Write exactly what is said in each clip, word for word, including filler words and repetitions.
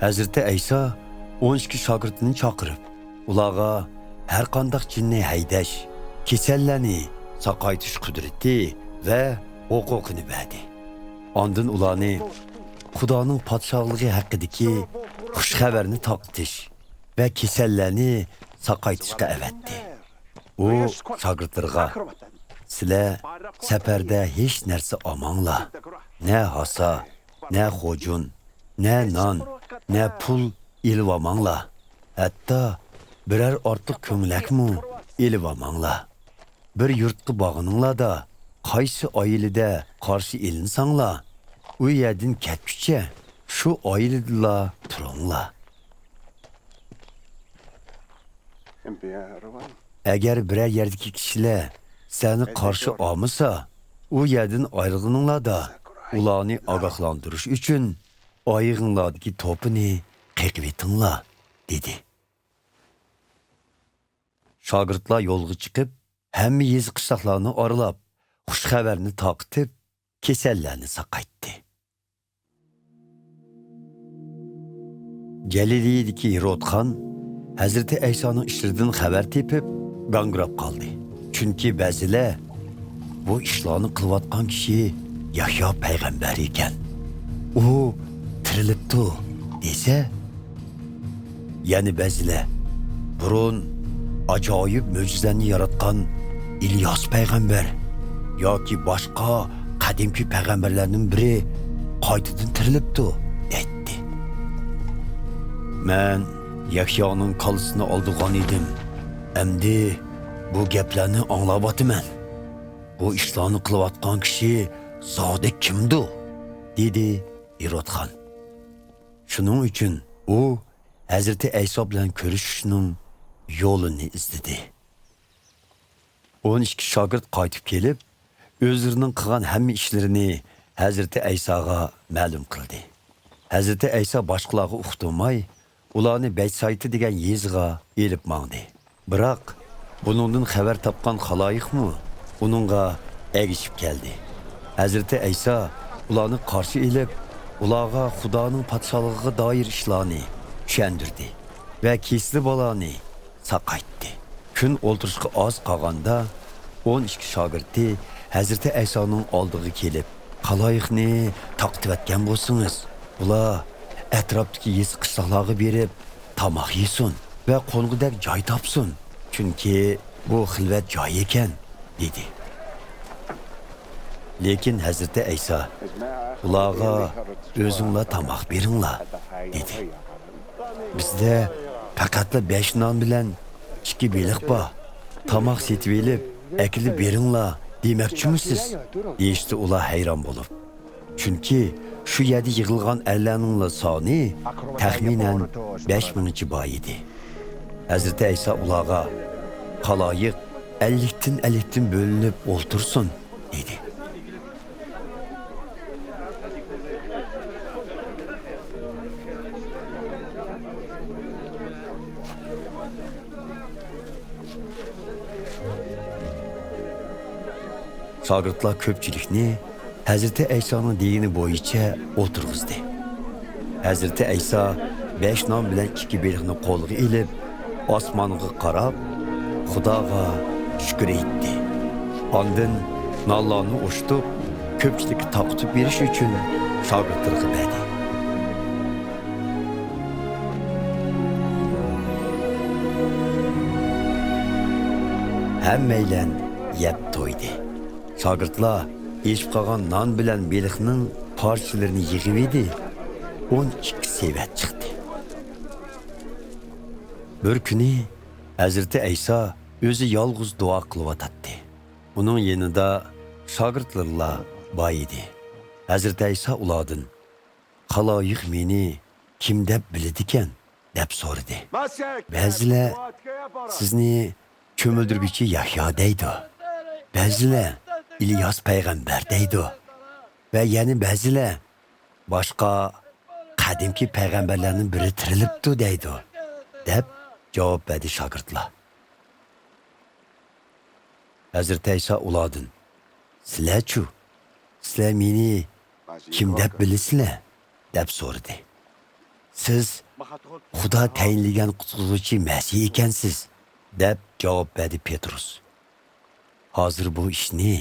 ھەزرىتى ئەيسا ئون ئىككى شاگىرتىنى چاقىرىپ، ئۇلارغا ھەر قانداق جىننى ھەيدەش، كېسەللەرنى ساقايتىش قۇدرىتى ۋە ھوقۇقىنى بەردى. ئاندىن ئۇلارنى خۇدانىڭ پادىشاھلىقى ھەققىدىكى خۇش خەۋەرنى تارقىتىش ۋە كېسەللەرنى ساقايتىشقا ئەۋەتتى. ئۇ شاگىرتلىرىغا، سىلەر سەپەردە ھېچ نەرسە ئالماڭلار، نە ھاسا، نە خوجۇن، نە نان، نە پۇل ئېلىۋالماڭلار، ھەتتا بىرەر ئارتۇق كۆڭلەكمۇ ئېلىۋالماڭلار. بىر يۇرتقا بارغىنىڭلاردا، قايسى ئائىلىدە قارشى ئېلىنساڭلار، ئۇ يەردىن كەتكۈچە شۇ ئائىلىدىلا تۇرۇڭلار. ئەگەر بىرەر يەردىكى كىشىلەر سەنى قارشى ئالمىسا، ئۇ يەردىن ئايرىلغىنىڭلاردا ئۇلارنى ئاگاھلاندۇرۇش ئۈچۈن ئايىغىڭلاردىكى توپىنى قېقىۋېتىڭلار، دېدى. شاگىرتلار يولغا چىقىپ، ھەممە يېزا قىشلاقلارنى ئارىلاپ، خۇش خەۋەرنى تارقىتىپ، كېسەللەرنى ساقايتتى. گەلىلىيىدىكى ھېرود خان ھەزرىتى ئەيسانىڭ ئىشلىرىدىن خەۋەر تېپىپ، گاڭگىراپ قالدى. چۈنكى بەزىلەر، «بۇ ئىشلارنى قىلىۋاتقان كىشى يەھيا پەيغەمبەر ئىكەن. ئۇ تىرىلىپتۇ» دېسە، يەنە بەزىلەر، «بۇرۇن ئاجايىپ مۆجىزىلەرنى ياراتقان ئىلياس پەيغەمبەر ياكى باشقا قەدىمكى پەيغەمبەرلەرنىڭ بىرى قايتىدىن تىرىلىپتۇ» دەيتتى. مەن يەھيانىڭ كاللىسىنى ئالدۇرغان ئىدىم. ئەمدى بۇ گەپلەرنى ئاڭلاۋاتىمەن. بۇ ئىشلارنى قىلىۋاتقان كىشى زادى كىمدۇ؟ دېدى ھېرود خان. شۇنىڭ ئۈچۈن ئۇ ھەزرىتى ئەيسا بىلەن كۆرۈشۈشنىڭ يولىنى ئىزدىدى. ئون ئىككى شاگىرت قايتىپ كېلىپ، ئۆزلىرىنىڭ قىلغان ھەممە ئىشلىرىنى ھەزرىتى ئەيساغا مەلۇم قىلدى. ھەزرىتى ئەيسا باشقىلارغا ئۇقتۇرماي، ئۇلارنى بەتسايدا دېگەن يېزىغا ئېلىپ ماڭدى. بىراق، بۇنىڭدىن خەۋەر تاپقان خالايىقمۇ ئۇنىڭغا ئەگىشىپ كەلدى. ھەزرىتى ئەيسا ئۇلارنى قارشى ئېلىپ، ئۇلارغا خۇدانىڭ پادىشاھلىقىغا دائىر ئىشلارنى چۈشەندۈردى ۋە كېسىلى بالانى ساقايتتى. كۈن ئولتۇرۇشقا ئاز قالغاندا، ئون ئىككى شاگىرتى ھەزرىتى ئەيسانىڭ ئالدىغا كېلىپ، «خالايىقنى تارقىتىۋەتكەن بولسىڭىز، ئۇلار ئەتراپتىكى يېزا قىشلاقلارغا بېرىپ، تاماق يېسۇن ۋە قونغۇدەك جاي تاپسۇن، چۈنكى بۇ خىلۋەت جاي ئىكەن» دېدى. لېكىن ھەزرىتى ئەيسا ئۇلارغا، «ئۆزۈڭلار تاماق بېرىڭلار» دېدى. «بىزدە پەقەتلا بەش نان بىلەن ئىككى بېلىق بار. تاماق سېتىۋېلىپ، ئەكېلىپ بېرىڭلار دېمەكچىمۇسىز؟» دېيىشتە ئۇلار ھەيران بولۇپ. چۈنكى شۇ يەردە يىغىلغان ئەرلەرنىڭلا سانى تەخمىنەن بەش مىڭچە بار ئىدى. ھەزرىتى ئەيسا ئۇلارغا، «خالايىق ئەللىكتىن ئەللىكتىن بۆلۈنۈپ ئولتۇرسۇن» دېدى. شاگىرتلار كۆپچىلىكنى ھەزرىتى ئەيسانىڭ دېگىنى بويىچە ئولتۇرغۇزدى. ھەزرىتى ئەيسا بەش نان بىلەن ئىككى بېلىقنى قولىغا ئېلىپ، ئاسمانغا قاراپ، خۇداغا شۈكۈر ئېيتتى. ئاندىن نانلارنى ئوشتۇپ، كۆپچىلىككە تارقىتىپ بېرىش ئۈچۈن شاگىرتلىرىغا بەردى. ھەممەيلەن يەپ تويدى. شاگىرتلار ئېشىپ قالغان نان بىلەن بېلىقنىڭ پارچىلىرىنى يىغىۋىدى، ئون ئىككى سېۋەت چىقتى. بىر كۈنى ھەزرىتى ئەيسا ئۆزى يالغۇز دۇئا قىلىۋاتاتتى. ئۇنىڭ يېنىدا شاگىرتلىرىلا بار ئىدى. ھەزرىتى ئەيسا ئۇلاردىن، «خالايىق مېنى كىم دەپ بىلىدىكەن؟» دەپ سورىدى. بەزىلەر، «سىزنى چۆمۈلدۈرگۈچى يەھيا دەيدۇ. بەزىلەر، ئىلياس پەيغەمبەر دەيدۇ. ۋە يەنە بەزىلەر، باشقا قەدىمكى پەيغەمبەرلەرنىڭ بىرى تىرىلىپتۇ دەيدۇ» دەپ جاۋاب بەردى شاگىرتلار. ھەزرىتى ئەيسا ئۇلاردىن، «سىلەرچۇ؟ سىلەر مېنى كىم دەپ بىلىسىلەر؟» دەپ سورىدى. سىز خۇدا تەيىنلىگەن قۇتقۇزغۇچى مەسىھ ئىكەنسىز، دەپ جاۋاب بەردى پېتروس. ھازىر بۇ ئىشنى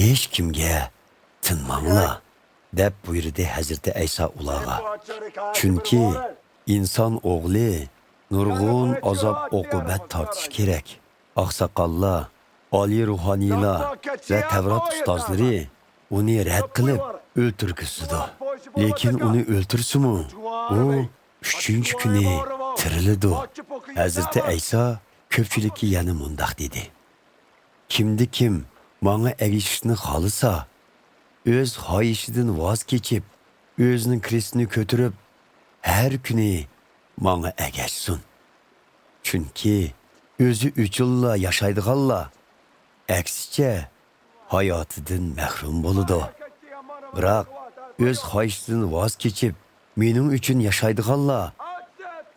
ھېچكىمگە تىنماڭلار، دەپ بۇيرۇدى ھەزرىتى ئەيسا ئۇلارغا. چۈنكى ئىنسان ئوغلى نۇرغۇن ئازاب-ئوقۇبەت تارتىشى كېرەك. ئاقساقاللار، ئالىي روھانىيلار ۋە تەۋرات ئۇستازلىرى ئۇنى رەت قىلىپ ئۆلتۈرگۈزىدۇ. لېكىن ئۇنى ئۆلتۈرسىمۇ، ئۇ ئۈچىنچى كۈنى تىرىلىدۇ. ھەزرىتى ئەيسا كۆپچىلىككە يەنە مۇنداق دېدى: كىمدە كىم ماڭا ئەگىشىشنى خالىسا، ئۆز خاھىشىدىن ۋاز كېچىپ، ئۆزىنىڭ كرېستىنى كۆتۈرۈپ، ھەر كۈنى ماڭا ئەگەشسۇن. چۈنكى ئۆزى ئۈچۈنلا ياشايدىغانلار، ئەكسىچە، ھاياتىدىن مەھرۇم بولىدۇ. بىراق ئۆز خاھىشىدىن ۋاز كېچىپ، مېنىڭ ئۈچۈن ياشايدىغانلار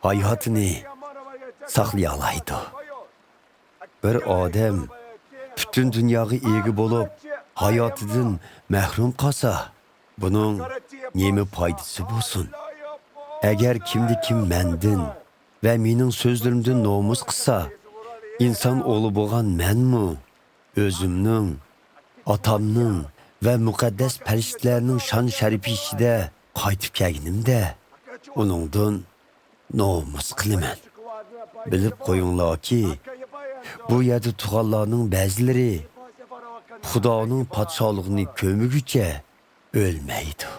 ھاياتىنى ساقلىيالايدۇ. بىر ئادەم پۈتۈن دۇنياغا ئىگە بولۇپ، ھاياتىدىن مەھرۇم قالسا، بۇنىڭ نېمە پايدىسى بولسۇن؟ ئەگەر كىمدە كىم مەندىن ۋە مېنىڭ سۆزلىرىمدىن نومۇس قىلسا، ئىنسان ئوغلى بولغان مەنمۇ ئۆزۈمنىڭ، ئاتامنىڭ ۋە مۇقەددەس پەرىشتىلەرنىڭ شان-شەرىپى ئىچىدە قايتىپ كەلگىنىمدە، ئۇنىڭدىن نومۇس قىلىمەن. بىلىپ قويۇڭلاركى، بۇ يەردە تۇرغانلارنىڭ بەزىلىرى خۇدانىڭ پادىشاھلىقىنى كۆرمىگۈچە ئۆلمەيدۇ.